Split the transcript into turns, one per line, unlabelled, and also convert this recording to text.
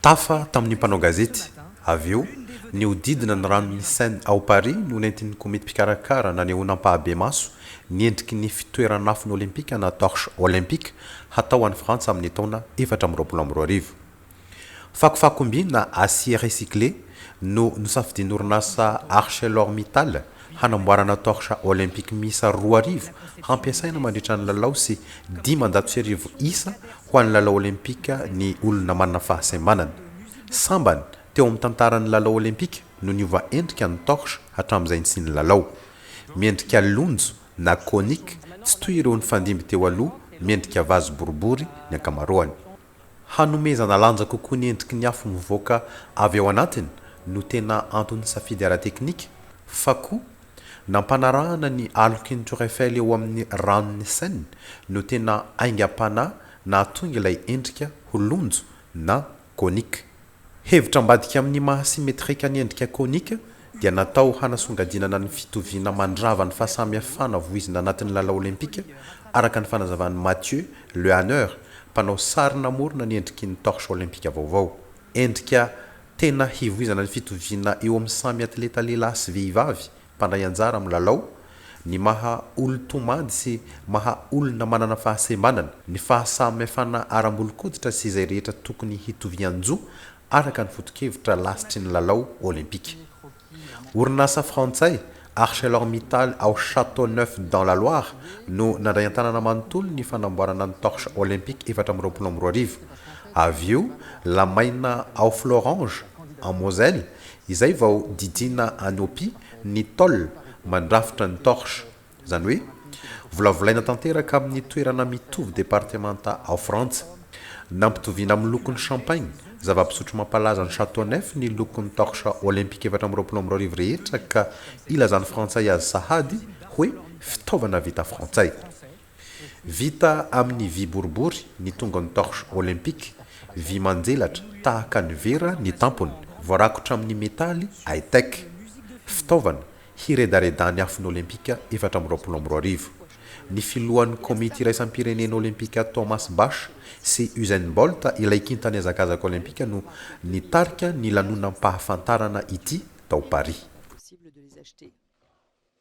Tafa tamin'ny mpanao gazety, avy eo, nihodidina ny ranon'i Seine ao Paris no nentin'ny komity mpikarakara nanehoana ampahabemaso ny endriky ny fitoeran'afon'ny Olympika na Torche Olympique hatao any Frantsa amin'ny taona 2024. Fakofakom-by na acier recyclé no nosafidian'ny orinasa ArcelorMittal hanamboarana torche olympique miisa 2000 hampiasaina mandritra ny lalao sy 1500 isa ho an'ny lalao olympika ny olona manana fahasembanana. Sambany teo amin'ny tantaran'ny lalao olympika no niova endrika ny torche hatramin'izay nisian'ny lalao. Miendrika lonjo na conique tsy toy ireo nifandimby teo aloha miendrika vazy boribory ny ankamaroany. Hanomezana lanja kokoa ny endriky ny afo mivoaka avy ao anatiny no tena anton'ny safidy ara-teknika, fa koa nampanarahana ny aloky ny Tour Eiffel eo amin'ny ranon'ny Seine no tena aingam-panahy nahatonga ilay endrika ho lonjo na conique. Hevitra ambadika amin'ny maha simetrika ny endrika conique dia natao hanasongadinana ny fitoviana mandrava ny fahasamihafana voizina anatin'ny lalao Olympika, araka ny fanazavan'i Mathieu Lehanneur, mpanao sary namorona ny endriky ny torche Olympika vaovao. Endrika tena hivoizana ny fitoviana eo amin'ny samy atleta lehilahy sy vehivavy mpandray anjara amin'ny lalao, ny maha olon-tomady sy maha olona manana fahasembanana, ny fahasamihafana ara-bolon-koditra sy izay rehetra tokony hitovian-jo araka ny foto-kevitra lasitry ny lalao Olympika. Orinasa frantsay, ArcelorMittal ao Châteauneuf-dans-la-Loire no nandray an-tanana manontolo ny fanamboarana ny torche olympique 2024. Avy eo, lamaina ao Florange, en Moselle, izay vao didiana any Oppy ny tôle mandrafitra ny torche. Izany hoe, volavolaina tanteraka amin'ny toerana mitovy departemanta ao Frantsa. Nampitoviana amin'ny lokon'ny champagne, zava-pisotro mampalaza an'i Châteauneuf ny lokon'ny torche olympique 2024 rehetra ka ilazan'ny Frantsay azy sahady hoe fitaovana vita frantsay. Vita amin'ny vy boribory ny tongony torche olympique, vy manjelatra tahaka ny vera ny tampony, voarakotra amin'ny metaly high-tech. Fitaovana hiredaredan'ny afon'ny Olympika 2024. Ny filohan'ny Komity iraisam-pirenena Olympika Thomas Bach sy Usain Bolt ilay kintan'ny hazakazaka Olympika no nitarika ny lanonam-pahafantarana ity tao Paris.